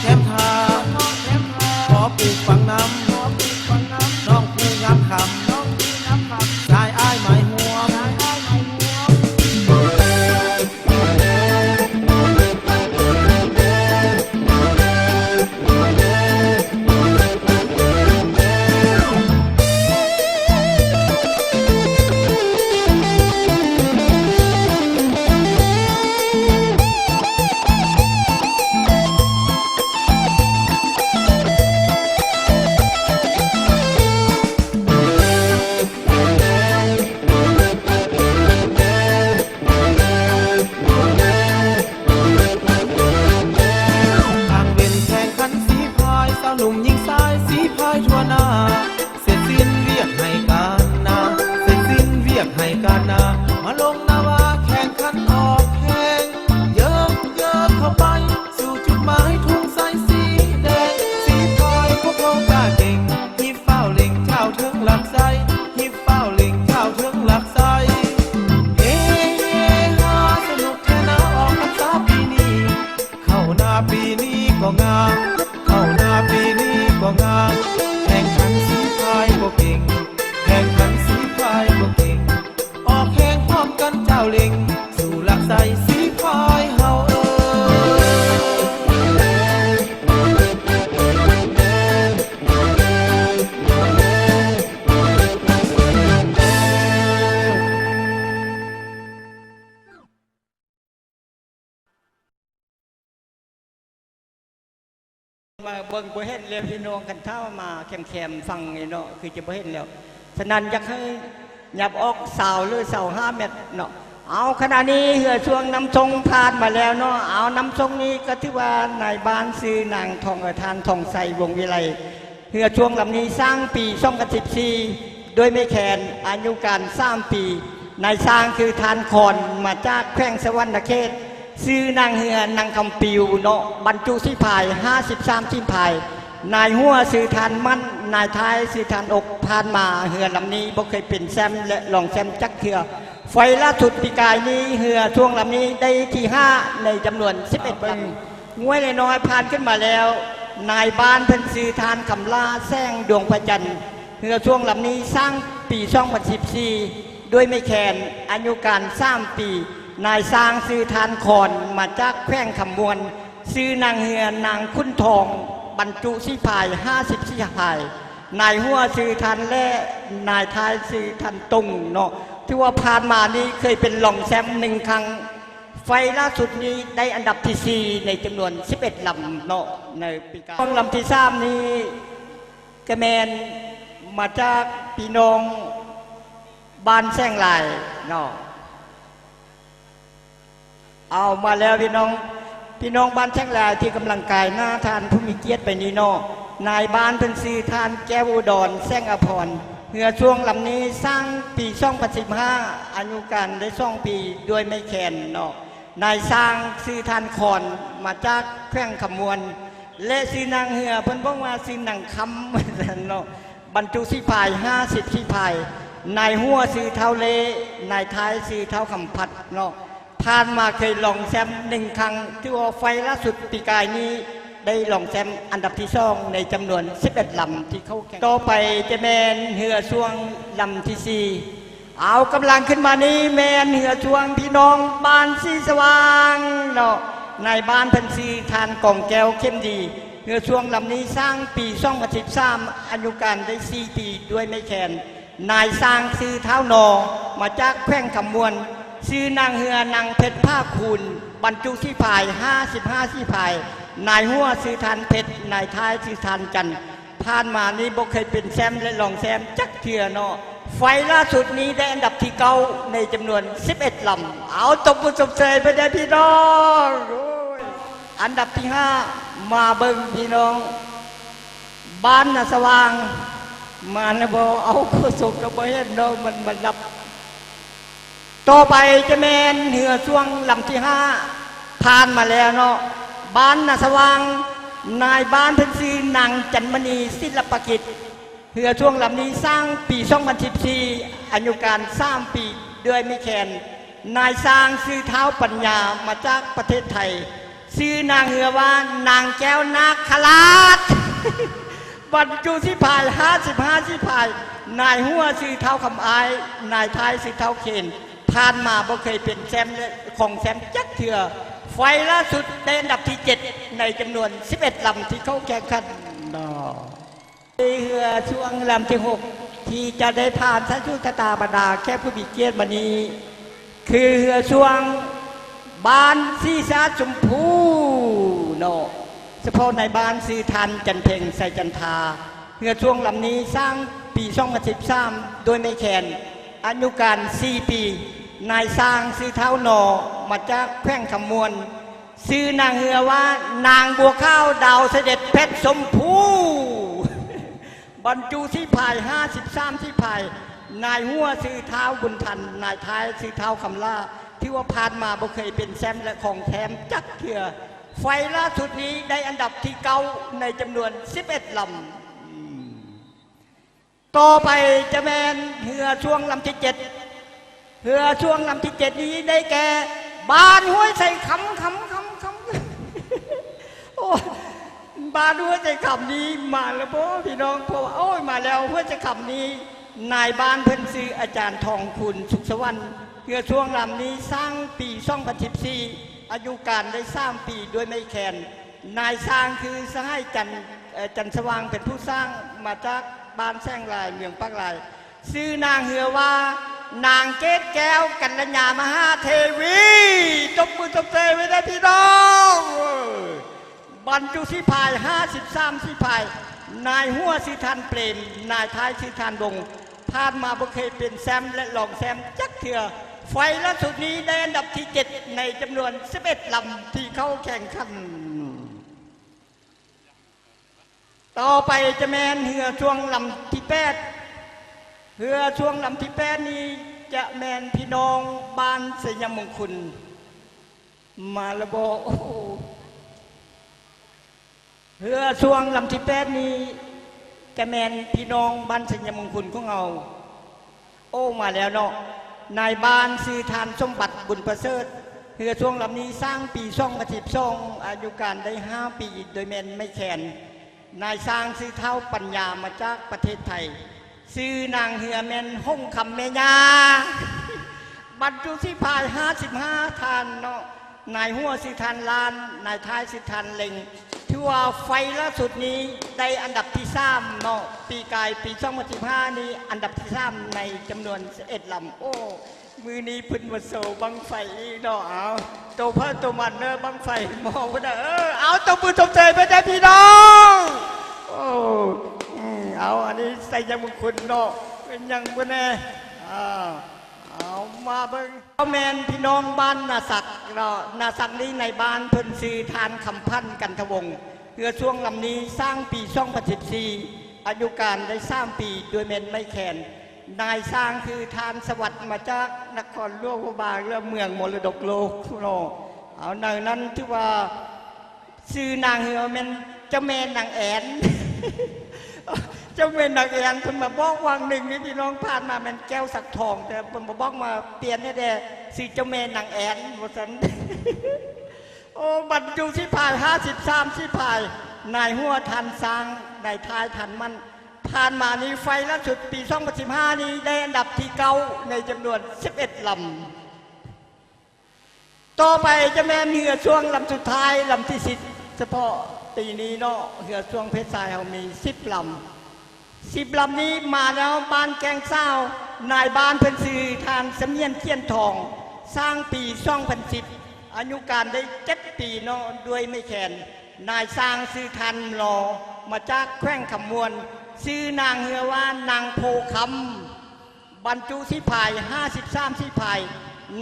ແຄມທ່າ ຂໍປູກຝັງນຳ ນ້ອງຜູ້ງາມຄຳ ສາຍອ້າຍໝາຍຮ່ວມ. ກາງເວັນແຂ່ງຂັນສີພາຍ ຊາວໜຸ່ມຍິງຊາຍສີພາຍທົ່ວໜ້າ ເສັດສິ້ນວຽກໃຫ້ການນາ ເສັດສິ້ນວຽກໃຫ້ການນາ ມາລົງນາວາແຂ່ງຂັນອອກແຮງ ເຢິກເຢິກເຂົ້າໄປ ສູ່ຈຸດໝາຍທຸງໄຊສີແດງ ສີພາຍພວກເຮົາກ້າເກັ່ງ ຮີບຟ້າວເລັ່ງເຈົ້າເຖິງຫຼັກໄຊ ຮີບຟ້າວເລັ່ງເຈົ້າເຖິງຫຼັກໄຊ ເຮເຮຮາ ສະໜຸກແທ້ນາອອກພັນສາປີນີ້ ເຂົ້າໜ້າປີນີ້ກໍງາມ ເຂົ້າໜ້າປີນີ້ກໍງາມ ແຂ່ງຂັນສີພາຍກໍເກັ່ງ ແຂ່ງຂັນສີພາຍກໍເກັ່ງ ອອກແຮງພ້ອມກັນເຈົ້າເລັ່ງ ສູ່ຫຼັກໄຊສີພາຍເຮົາເອີຍ. ມາເບິ່ງບໍ່ເຫັນແລ້ວພີ່ນ້ອງ ຄັນຖ້າວ່າມາແຄມໆຝັ່ງນີ້ເນາະ ຄືຈະບໍ່ເຫັນແລ້ວ. ສະນັ້ນຢາກໃຫ້ຫຍັບອອກຊາວຫຼືຊາວຫ້າແມັດເນາະ. ເອົາ ຂະນະນີ້ເຮືອຊ່ວງນຳຊົງຜ່ານມາແລ້ວເນາະ. ເອົາ ນຳຊົງນີ້ກໍຖືວ່ານາຍບ້ານຊື່ນາງທອງ ເອີ ທ່ານທອງໄຊ ວົງວິໄລ. ເຮືອຊ່ວງລຳນີ້ສ້າງປີສອງພັນສິບສີ່ ດ້ວຍໄມ້ແຄນ ອາຍຸການສາມປີ. ນາຍຊ່າງຄືທ່ານຄອນ ມາຈາກແຂວງສະຫວັນນະເຂດ. ຊື່ນັ່ງເຮືອນັ່ງຄຳປິວເນາະ ບັນຈຸສີພາຍຫ້າສິບສາມສີພາຍ. ນາຍຫົວຊື່ທ່ານໝັ້ນ ນາຍທ້າຍຊື່ທ່ານອົກ. ຜ່ານມາເຮືອລຳນີ້ບໍ່ເຄີຍເປັນແຊ້ມ ແລະ ລອງແຊ້ມຈັກເທື່ອ. ໄຟລ່າສຸດປີກາຍນີ້ ເຮືອຊ່ວງລຳນີ້ໄດ້ທີຫ້າໃນຈຳນວນສິບເອັດລຳ. ງວຍນ້ອຍໆຜ່ານຂຶ້ນມາແລ້ວ. ນາຍບ້ານເພິ່ນຊື່ທ່ານຄຳຫຼ້າ ແສງດວງພະຈັນ. ເຮືອຊ່ວງລຳນີ້ສ້າງປີສອງພັນສິບສີ່ ດ້ວຍໄມ້ແຄນ ອາຍຸການສາມປີ. ນາຍຊ່າງຊື່ທ່ານຄອນ ມາຈາກແຂວງຄຳມ່ວນ. ຊື່ນັ່ງເຮືອນາງຂຸນທອງ ບັນຈຸສີພາຍຫ້າສິບສີ່ພາຍ. ນາຍຫົວຊື່ທ່ານແຫຼ້ ນາຍທ້າຍຊື່ທ່ານຕົງເນາະ. ຖືວ່າຜ່ານມານີ້ເຄີຍເປັນລອງແຊ້ມໜຶ່ງຄັ້ງ. ໄຟລ໌ລ່າສຸດນີ້ໄດ້ອັນດັບທີສີ່ໃນຈຳນວນສິບເອັດລຳເນາະ ໃນປີກາຍ. ຂອງລຳທີສາມນີ້ກະແມ່ນມາຈາກພີ່ນ້ອງບ້ານແສງຫຼາຍເນາະ. ເອົາມາແລ້ວພີ່ນ້ອງ, ພີ່ນ້ອງບ້ານແສງຫຼາຍທີ່ກຳລັງກາຍໜ້າທ່ານຜູ້ມີກຽດໄປນີ້ເນາະ. ນາຍບ້ານເພິ່ນຊື່ທ່ານແກ້ວອຸດອນ ແສງອາພອນ. ເຮືອຊ່ວງລຳນີ້ສ້າງປີສອງພັນສິບຫ້າ ອາຍຸການໄດ້ສອງປີ ດ້ວຍໄມ້ແຄນເນາະ. ນາຍຊ່າງຊື່ທ່ານຄອນ ມາຈາກແຂວງຄຳມ່ວນ ແລະ ຊື່ນັ່ງເຮືອເພິ່ນບອກວ່າຊື່ນັ່ງຄຳ ວ່າຊັ້ນເນາະ. ບັນຈຸສີພາຍຫ້າສິບສີພາຍ. ນາຍຫົວຊື່ທ້າວເລ, ນາຍທ້າຍຊື່ທ້າວຄຳພັດເນາະ. ຜ່ານມາເຄີຍລອງແຊ້ມໜຶ່ງຄັ້ງ, ຖືວ່າໄຟລ໌ລ່າສຸດປີກາຍນີ້ໄດ້ລອງແຊ້ມອັນດັບທີສອງໃນຈຳນວນສິບເອັດລຳທີ່ເຂົ້າແຂ່ງ. ຕໍ່ໄປຈະແມ່ນເຮືອຊ່ວງລຳທີສີ່. ເອົາ, ກຳລັງຂຶ້ນມານີ້ແມ່ນເຮືອຊ່ວງພີ່ນ້ອງບ້ານສີສະຫວ່າງເນາະ. ນາຍບ້ານເພິ່ນຊື່ທ່ານກອງແກ້ວ ເຂັມດີ. ເຮືອຊ່ວງລຳນີ້ສ້າງປີສອງພັນສິບສາມ ອາຍຸການໄດ້ສີ່ປີ ດ້ວຍໄມ້ແຄນ. ນາຍຊ່າງຊື່ທ້າວນໍ ມາຈາກແຂວງຄຳມ່ວນ. ຊື່ນັ່ງເຮືອນາງເພັດຜາຄູນ, ບັນຈຸສີພາຍຫ້າສິບຫ້າສີພາຍ. ນາຍຫົວຊື່ທ່ານເພັດ, ນາຍທ້າຍຊື່ທ່ານຈັນ. ຜ່ານມານີ້ບໍ່ເຄີຍເປັນແຊ້ມ ແລະ ລອງແຊ້ມຈັກເທື່ອເນາະ. ໄຟລ໌ລ່າສຸດນີ້ໄດ້ອັນດັບທີເກົ້າໃນຈຳນວນສິບເອັດລຳ. ເອົາ, ຕົບມືຊົມເຊີຍເພິ່ນແດ່ພີ່ນ້ອງ. ໂອ້ຍ, ອັນດັບທີຫ້າ ມາເບິ່ງພີ່ນ້ອງ ບ້ານນາສະຫວ່າງ. ມາແລ້ວບໍ່? ເອົາ, ໂຄສົກກໍບໍ່ເຫັນເນາະ, ມັນ ມັນດັບ. ຕໍ່ໄປຈະແມ່ນເຮືອຊ່ວງລຳທີຫ້າ ຜ່ານມາແລ້ວເນາະ. ບ້ານນາສະຫວ່າງ, ນາຍບ້ານເພິ່ນຊື່ນາງຈັນມະນີ ສິລະປະກິດ. ເຮືອຊ່ວງລຳນີ້ສ້າງປີສອງພັນສິບສີ່ ອາຍຸການສາມປີ ດ້ວຍໄມ້ແຄນ. ນາຍຊ່າງຊື່ທ້າວປັນຍາ ມາຈາກປະເທດໄທ. ຊື່ນາງເຮືອວ່ານາງແກ້ວນາກຄະລາດ ບັນຈຸສີພາຍ ຫ້າສິບຫ້າສີພາຍ, ນາຍຫົວຊື່ທ້າວຄຳອ້າຍ, ນາຍທ້າຍຊື່ທ້າວເຄນ. ຜ່ານມາບໍ່ເຄີຍເປັນແຊ້ມ ແລະ ຂອງແຊ້ມຈັກເທື່ອ. ໄຟລະສຸດໄດ້ອັນດັບທີເຈັດ ໃນຈຳນວນສິບເອັດລຳທີ່ເຂົ້າແຂ່ງຂັນເນາະ. ເຮືອຊ່ວງລຳທີຫົກ ທີ່ຈະໄດ້ຜ່ານສາຍໂຊກຊະຕາບັນດາແຂກຜູ້ມີກຽດມານີ້ ຄືເຮືອຊ່ວງບ້ານສີສາດຊົມພູເນາະ, ສະເພາະນາຍບ້ານຊື່ທ່ານຈັນເພັງ ໄຊຈັນທາ. ເຮືອຊ່ວງລຳນີ້ສ້າງປີສອງພັນສິບສາມ ໂດຍແມ່ແຄນ ອາຍຸການສີ່ປີ. ນາຍຊ່າງຊື່ທ້າວໜໍ ມາຈາກແຂວງຄຳມ່ວນ. ຊື່ນາງເຮືອວ່ານາງບົວຂາວ ດາວສະເດັດ ແພັດຊົມພູ ບັນຈຸສີພາຍ ຫ້າສິບສາມສີພາຍ, ນາຍຫົວຊື່ທ້າວບຸນທັນ, ນາຍທ້າຍຊື່ທ້າວຄຳຫຼ້າ. ຖືວ່າຜ່ານມາບໍ່ເຄີຍເປັນແຊ້ມ ແລະ ຂອງແຊ້ມຈັກເທື່ອ. ໄຟລະສຸດນີ້ໄດ້ອັນດັບທີເກົ້າ ໃນຈຳນວນສິບເອັດລຳ. ຕໍ່ໄປຈະແມ່ນເຮືອຊ່ວງລຳທີເຈັດ. ເຮືອຊ່ວງລຳທີເຈັດນີ້ໄດ້ແກ່ ບ້ານຫ້ວຍໄຊຄຳ ຄຳ ຄຳ ຄຳ. ໂອ້ ບ້ານຫ້ວຍໄຊຄຳນີ້ມາແລ້ວບໍ່ພີ່ນ້ອງ? ເພາະວ່າ ໂອ້ຍ ມາແລ້ວ ຫ້ວຍໄຊຄຳນີ້ ນາຍບ້ານເພິ່ນຊື່ອາຈານທອງຄູນ ສຸກສະຫວັນ. ເຮືອຊ່ວງລຳນີ້ສ້າງປີສອງພັນສິບສີ່ ອາຍຸການໄດ້ສາມປີ ດ້ວຍໄມ້ແຄນ. ນາຍຊ່າງຄືສະຫາຍຈັນ ເອີ ຈັນສະຫວ່າງ ເປັນຜູ້ສ້າງ ມາຈາກບ້ານແສງລາຍ ເມືອງປາກລາຍ. ຊື່ນາງເຮືອວ່າ ນາງເກດແກ້ວ ກັນລະຍາ ມະຫາເທວີ. ຕົບມືຕົບເຕໄວ້ເດີພີ່ນ້ອງ. ບັນຈຸສີພາຍ ຫ້າສິບສາມສີພາຍ, ນາຍຫົວຊື່ທ່ານເປຣມ, ນາຍທ້າຍຊື່ທ່ານວົງ. ຜ່ານມາບໍ່ເຄີຍເປັນແຊ້ມ ແລະ ລອງແຊ້ມຈັກເທື່ອ. ໄຟລະສຸດນີ້ໄດ້ອັນດັບທີເຈັດ ໃນຈຳນວນສິບເອັດລຳທີ່ເຂົ້າແຂ່ງຂັນ. ຕໍ່ໄປຈະແມ່ນເຮືອຊ່ວງລຳທີແປດ. ເຮືອຊ່ວງລຳທີແປດນີ້ຈະແມ່ນພີ່ນ້ອງບ້ານໄຊຍະມົງຄຸນ. ມາລະບໍ. ໂອ້ໂຫ ເຮືອຊ່ວງລຳທີແປດນີ້ຈະແມ່ນພີ່ນ້ອງບ້ານໄຊຍະມົງຄຸນຂອງເຮົາ. ໂອ້ ມາແລ້ວເນາະ. ນາຍບ້ານຊື່ທ່ານສົມບັດ ບຸນປະເສີດ. ເຮືອຊ່ວງລຳນີ້ສ້າງປີສອງພັນສິບສອງ ອາຍຸການໄດ້ຫ້າປີ ໂດຍແມ່ນໄມ້ແຄນ. ນາຍຊ່າງຊື່ທ້າວປັນຍາ ມາຈາກປະເທດໄທ. ຊື່ນາງເຮືອແມ່ນຫົງຄຳແມ່ຍ່າ. ບັນຈຸສີພາຍ ຫ້າສິບຫ້າທ່ານເນາະ. ນາຍຫົວຊື່ທ່ານລ້ານ, ນາຍທ້າຍຊື່ທ່ານເລັງ. ຖືວ່າໄຟລະສຸດນີ້ໄດ້ອັນດັບທີສາມເນາະ. ປີກາຍ ປີສອງພັນສິບຫ້ານີ້ ອັນດັບທີສາມໃນຈຳນວນສິບເອັດລຳ. ໂອ້ ມື້ນີ້ເພິ່ນມາໂຊບັ້ງໄຟອີກເນາະ. ເອົາ ໂຕໃຜໂຕມັນເດີ ບັ້ງໄຟໝໍພຸ້ນນະ. ເອີ ເອົາ ຕົບມືຕົບໃຈໄປເດີພີ່ນ້ອງ. ໂອ້ ອືມ ເອົາ ອັນນີ້ໄຊຍະມຸງຄຸນເນາະ. ເປັນຫຍັງບໍ່ແນ່? ເອົາ ເອົາ ມາເບິ່ງ. ເຂົາແມ່ນພີ່ນ້ອງບ້ານນາສັກເນາະ. ນາສັກນີ້ນາຍບ້ານເພິ່ນຊື່ທ່ານຄຳພັນ ກັນທະວົງ. ເຮືອຊ່ວງລຳນີ້ສ້າງປີສອງພັນສິບສີ່ ອາຍຸການໄດ້ສາມປີ ໂດຍແມ່ນໄມ້ແຄນ. ນາຍຊ່າງຄືທ່ານສະຫວັດ ມາຈາກນະຄອນຫຼວງພະບາງ ແລະ ເມືອງມໍລະດົກໂລກເນາະ. ເອົາ ໃນນັ້ນຖືວ່າ ຊື່ນາງເຮືອແມ່ນເຈົ້າແມ່ນາງແອນ. ເຈົ້າແມ່ນາງແອນ ເພິ່ນມາບອກຫວ່າງໜຶ່ງນີ້ ພີ່ນ້ອງ. ຜ່ານມາແມ່ນແກ້ວສັກທອງ ແຕ່ເພິ່ນມາບອກມາປ່ຽນໃຫ້ແດ່ ຊື່ເຈົ້າແມ່ນາງແອນ ວ່າຊັ້ນ. ໂອ້ ບັນຈຸສີພາຍ ຫ້າສິບສາມສີພາຍ, ນາຍຫົວທ່ານຊ້າງ, ນາຍທ້າຍທ່ານໝັ້ນ. ຜ່ານມານີ້ໄຟລະສຸດປີສອງພັນສິບຫ້ານີ້ໄດ້ອັນດັບທີເກົ້າ ໃນຈຳນວນສິບເອັດລຳ. ຕໍ່ໄປຈະແມ່ນເຮືອຊ່ວງລຳສຸດທ້າຍ ລຳທີສິບ ສະເພາະປີນີ້ເນາະ. ເຮືອຊ່ວງເພດຊາຍເຮົາມີສິບລຳ. ສິບລຳນີ້ມາແລ້ວ ບ້ານແກ້ງຊາວ, ນາຍບ້ານເພິ່ນຊື່ທ່ານສະໝຽນ ຈຽນທອງ, ສ້າງປີສອງພັນສິບ, ອາຍຸການໄດ້ເຈັດປີເນາະ ດ້ວຍໄມ້ແຄນ. ນາຍຊ່າງຊື່ທ່ານຫຼໍ ມາຈາກແຂວງຄຳມ່ວນ, ຊື່ນາງເຮືອວ່ານາງໂພຄຳ. ບັນຈຸສີພາຍ ຫ້າສິບສາມສີພາຍ,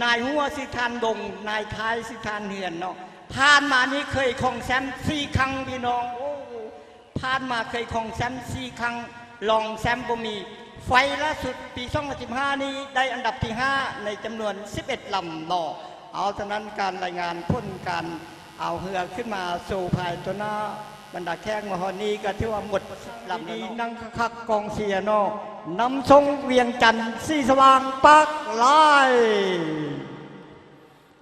ນາຍຫົວຊື່ທ່ານດົງ, ນາຍທ້າຍຊື່ທ່ານເຮືອນເນາະ. ຜ່ານມານີ້ເຄີຍຄອງແຊ້ມສີ່ຄັ້ງ ພີ່ນ້ອງ. ໂອ້ ຜ່ານມາເຄີຍຄອງແຊ້ມສີ່ຄັ້ງ, ລອງແຊ້ມບໍ່ມີ. ໄຟລະສຸດປີສອງພັນສິບຫ້ານີ້ໄດ້ອັນດັບທີຫ້າ ໃນຈຳນວນສິບເອັດລຳເນາະ. ເອົາ ສະນັ້ນການລາຍງານຜົນການເອົາເຮືອຂຶ້ນມາໂຊພາຍຕໍ່ໜ້າ ບັນດາແຂກມາຮອດນີ້ກໍຖືວ່າໝົດລຳແລ້ວເນາະ. ດີໆ ນັ່ງຄັກໆ ກອງເຊຍເນາະ. ນຳຊົງວຽງຈັນ ສີສະຫວ່າງ ປາກລາຍ.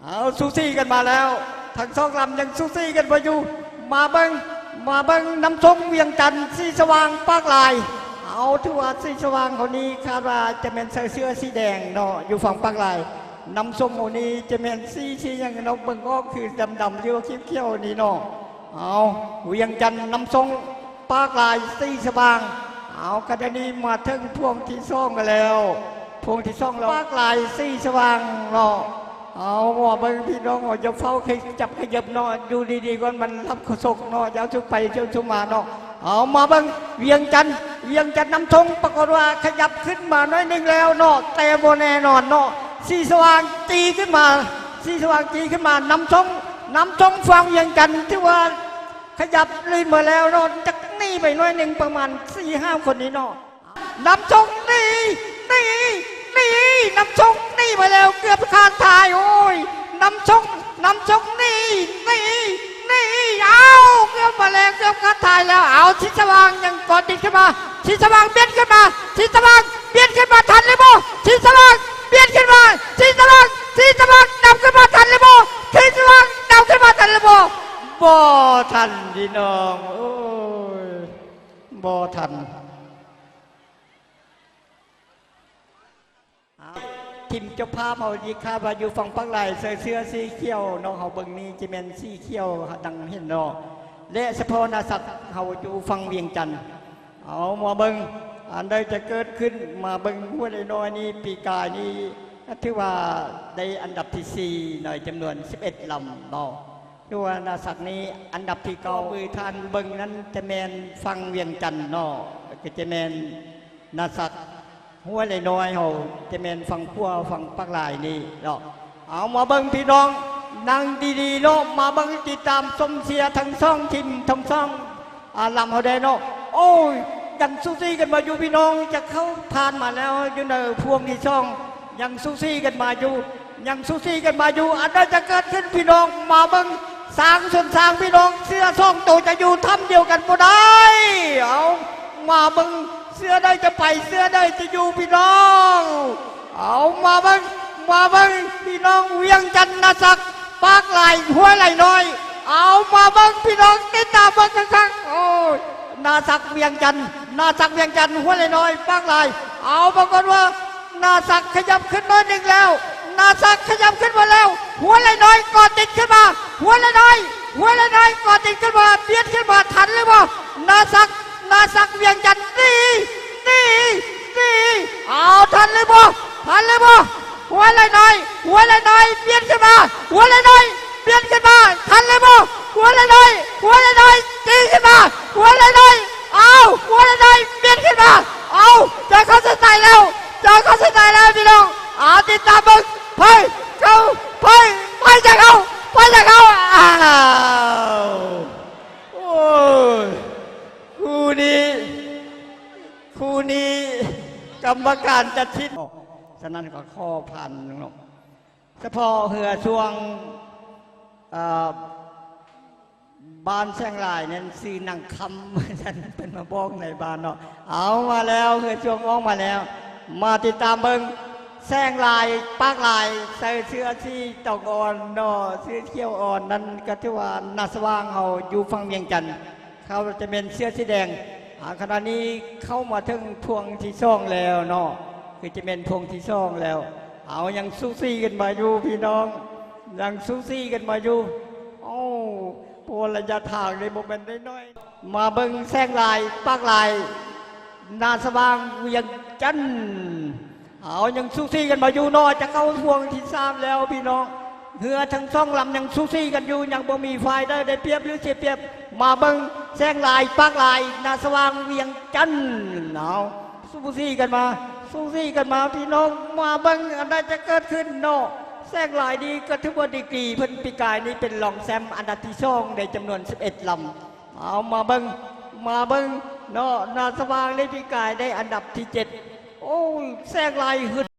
ເອົາ ສູສີກັນມາແລ້ວ. ທັງສອງລຳຍັງສູສີກັນບໍ່ຢູ່. ມາເບິ່ງ ມາເບິ່ງນ້ຳຊົງວຽງຈັນ ສີສະຫວ່າງປາກລາຍ. ເອົາ ຖືວ່າສີສະຫວ່າງເຮົານີ້ຄາດວ່າຈະແມ່ນໃສ່ເສື້ອສີແດງເນາະ ຢູ່ຝັ່ງປາກລາຍ. ນ້ຳຊົງເຮົານີ້ຈະແມ່ນສີ ສີຫຍັງເນາະ ເບິ່ງອອກຄືດຳໆ ຫຼືວ່າຂຽວໆ ນີ້ເນາະ. ເອົາ ວຽງຈັນ ນ້ຳຊົງ ປາກລາຍ ສີສະຫວ່າງ. ເອົາ ຂະນະນີ້ມາເຖິງພວງທີສອງກັນແລ້ວ ພວງທີສອງແລ້ວ ປາກລາຍ ສີສະຫວ່າງເນາະ. ເອົາ ມາເບິ່ງພີ່ນ້ອງ ເຮົາຢ່າຟ້າວຂະຫຍັບຂະເຫຍິບເນາະ ຢູ່ດີໆກ່ອນ ມັນຮັບເຂົ້າສົກເນາະ ຢ່າສຸໄປເຈົ້າສຸມາເນາະ. ເອົາ ມາເບິ່ງວຽງຈັນ ວຽງຈັນ ນ້ຳຊົງ ປາກົດວ່າຂະຫຍັບຂຶ້ນມາໜ້ອຍໜຶ່ງແລ້ວເນາະ ແຕ່ບໍ່ແນ່ນອນເນາະ. ສີສະຫວ່າງຈີຂຶ້ນມາ ສີສະຫວ່າງຈີຂຶ້ນມາ ນ້ຳຊົງ ນ້ຳຊົງ ຝັ່ງວຽງຈັນ ຖືວ່າ ຂະຫຍັບລື່ນມາແລ້ວເນາະ ຈັກໜີໄປໜ້ອຍໜຶ່ງ ປະມານສີ່ຫ້າຄົນນີ້ເນາະ. ນ້ຳຊົງໜີ ໜີ ໜີ ນ້ຳຊົງໜີມາແລ້ວ ເກືອບຄາດທ້າຍ. ໂອ້ຍ ນ້ຳຊົງ ນ້ຳຊົງໜີ ໜີ ໜີ ເອົາ ເກືອບມາແລ້ວ ເກືອບຄາດທ້າຍແລ້ວ. ເອົາ ສີສະຫວ່າງຍັງເກາະຕິດຂຶ້ນມາ ສີສະຫວ່າງບຽດຂຶ້ນມາ ສີສະຫວ່າງບຽດຂຶ້ນມາ ທັນຫຼືບໍ່ ສີສະຫວ່າງບຽດຂຶ້ນມາ ສີສະຫວ່າງ ສີສະຫວ່າງນຳຂຶ້ນມາ ທັນຫຼືບໍ່ ສີສະຫວ່າງນຳຂຶ້ນມາ ທັນຫຼືບໍ່. ບໍ່ທັນພີ່ນ້ອງ ໂອ້ຍ ບໍ່ທັນ. ເອົາ ທີມເຈົ້າພາບເຮົານີ້ຄາດວ່າຢູ່ຝັ່ງປາກລາຍ ໃສ່ເສື້ອສີຂຽວເນາະ ເຮົາເບິ່ງນີ້ຈະແມ່ນສີຂຽວ ດັ່ງເຫັນເນາະ ແລະ ສະເພາະນາສັກເຮົາຢູ່ຝັ່ງວຽງຈັນ. ເອົາ ມາເບິ່ງອັນໃດຈະເກີດຂຶ້ນ ມາເບິ່ງຫ້ວຍໄລນ້ອຍນີ້ ປີກາຍນີ້ຖືວ່າໄດ້ອັນດັບທີສີ່ ໃນຈຳນວນສິບເອັດລຳເນາະ. ຄືວ່ານາສັກນີ້ອັນດັບທີເກົ້າ ຄືທ່ານເບິ່ງນັ້ນຈະແມ່ນຝັ່ງວຽງຈັນເນາະ ກໍຈະແມ່ນນາສັກ ຫ້ວຍໄລນ້ອຍເຮົາຈະແມ່ນຝັ່ງຂວາ ຝັ່ງປາກລາຍນີ້ເນາະ. ເອົາ ມາເບິ່ງພີ່ນ້ອງ ນັ່ງດີໆເນາະ ມາເບິ່ງຕິດຕາມຊົມເຊຍທັງສອງທີມ ທັງສອງ ອາ ລຳເຮົາແດ່ເນາະ. ໂອ້ຍ ຍັງສູສີກັນມາຢູ່ພີ່ນ້ອງ ຈະເຂົ້າຜ່ານມາແລ້ວ ຢູ່ໃນພວງທີສອງ ຍັງສູສີກັນມາຢູ່ ຍັງສູສີກັນມາຢູ່ ອັນໃດຈະເກີດຂຶ້ນພີ່ນ້ອງ ມາເບິ່ງ ຊ້າງຊົນຊ້າງພີ່ນ້ອງ ເສືອສອງໂຕຈະຢູ່ຖ້ຳດຽວກັນບໍ່ໄດ້. ເອົາ ມາເບິ່ງ ເສືອໃດຈະໄປ ເສືອໃດຈະຢູ່ພີ່ນ້ອງ. ເອົາ ມາເບິ່ງ ມາເບິ່ງພີ່ນ້ອງ ວຽງຈັນ ນາສັກ ປາກລາຍ ຫ້ວຍໄລນ້ອຍ. ເອົາ ມາເບິ່ງພີ່ນ້ອງ ຕິດຕາມເບິ່ງຄັກໆ. ໂອ້ຍ ນາສັກ ວຽງຈັນ ນາສັກ ວຽງຈັນ ຫ້ວຍໄລນ້ອຍ ປາກລາຍ. ເອົາ ປາກົດວ່າ ນາສັກຂະຫຍັບຂຶ້ນໜ້ອຍໜຶ່ງແລ້ວ ນາສັກຂະຫຍັບຂຶ້ນມາແລ້ວ ຫ້ວຍໄລນ້ອຍເກາະຕິດຂຶ້ນມາ ຫ້ວຍໄລນ້ອຍ ຫ້ວຍໄລນ້ອຍເກາະຕິດຂຶ້ນມາ ບຽດຂຶ້ນມາ ທັນຫຼືບໍ່ ນາສັກ ນາສັກ ວຽງຈັນ ໜີ ໜີ ໜີ. ເອົາ ທັນຫຼືບໍ່ ທັນຫຼືບໍ່ ຫ້ວຍໄລນ້ອຍ ຫ້ວຍໄລນ້ອຍ ບຽດຂຶ້ນມາ ຫ້ວຍໄລນ້ອຍ ບຽດຂຶ້ນມາ ທັນຫຼືບໍ່ ຫົວລະໜ້ອຍ ຫົວລະໜ້ອຍ ຕີຂຶ້ນມາ ຫົວລະໜ້ອຍ ເອົາ ຫົວລະໜ້ອຍ ບຽດຂຶ້ນມາ ເອົາ ຈະເຂົ້າເສັ້ນໄຕແລ້ວ ຈະເຂົ້າເສັ້ນໄຕແລ້ວພີ່ນ້ອງ ເອົາ ຕິດຕາມເບິ່ງ ໄປ ເຂົ້າ ໄປ ໄປຈະເຂົ້າ ໄປຈະເຂົ້າ ອ້າວ ໂອ້ຍ ຄູ່ນີ້ ຄູ່ນີ້ກຳມະການຕັດສິນ ສະນັ້ນກໍຂໍຜ່ານເນາະ. ສະເພາະເຮືອຊ່ວງ ເອີ ບ້ານແສງຫຼາຍນັ້ນຊື່ນາງຄຳ ວ່າຊັ້ນ ເພິ່ນມາບອກໃນບ້ານເນາະ ເອົາມາແລ້ວ ເຮືອຊ່ວງອອກມາແລ້ວ ມາຕິດຕາມເບິ່ງ ແສງຫຼາຍ ປາກຫຼາຍ ໃສ່ເສື້ອສີຕອງອ່ອນເນາະ ເສື້ອຂຽວອ່ອນນັ້ນ ກໍຖືວ່ານາສະຫວ່າງເຮົາຢູ່ຝັ່ງວຽງຈັນ ເຂົາຈະແມ່ນເສື້ອສີແດງ ອາ ຂະນະນີ້ເຂົ້າມາເຖິງພວງທີສອງແລ້ວເນາະ ຄືຈະແມ່ນພວງທີສອງແລ້ວ ເອົາ ຍັງສູສີກັນມາຢູ່ພີ່ນ້ອງ ຍັງສູສີກັນມາຢູ່ ໂອ້ ເພາະວ່າໄລຍະທາງນີ້ບໍ່ແມ່ນນ້ອຍໆ ມາເບິ່ງແສງຫຼາຍ ປາກຫຼາຍ ນາສະຫວ່າງ ວຽງຈັນ ເອົາ ຍັງສູສີກັນມາຢູ່ເນາະ ຈະເຂົ້າພວງທີສາມແລ້ວພີ່ນ້ອງ ເຮືອທັງສອງລຳຍັງສູສີກັນຢູ່ ຍັງບໍ່ມີຝ່າຍໃດໄດ້ປຽບ ຫຼື ເສຍປຽບ ມາເບິ່ງແສງຫຼາຍ ປາກຫຼາຍ ນາສະຫວ່າງ ວຽງຈັນ ເອົາ ສູສີກັນມາ ສູສີກັນມາພີ່ນ້ອງ ມາເບິ່ງອັນໃດຈະເກີດຂຶ້ນເນາະ ແສງຫຼາຍນີ້ກໍຖືວ່າດີກຣີເພິ່ນປີກາຍນີ້ເປັນລອງແຊມອັນດັບທີສອງໃນຈຳນວນສິບເອັດລຳ ເອົາ ມາເບິ່ງ ມາເບິ່ງເນາະ ນາສະຫວ່າງນີ້ປີກາຍໄດ້ອັນດັບທີເຈັດ ໂອ້ຍ ແສງຫຼາຍຫຶດ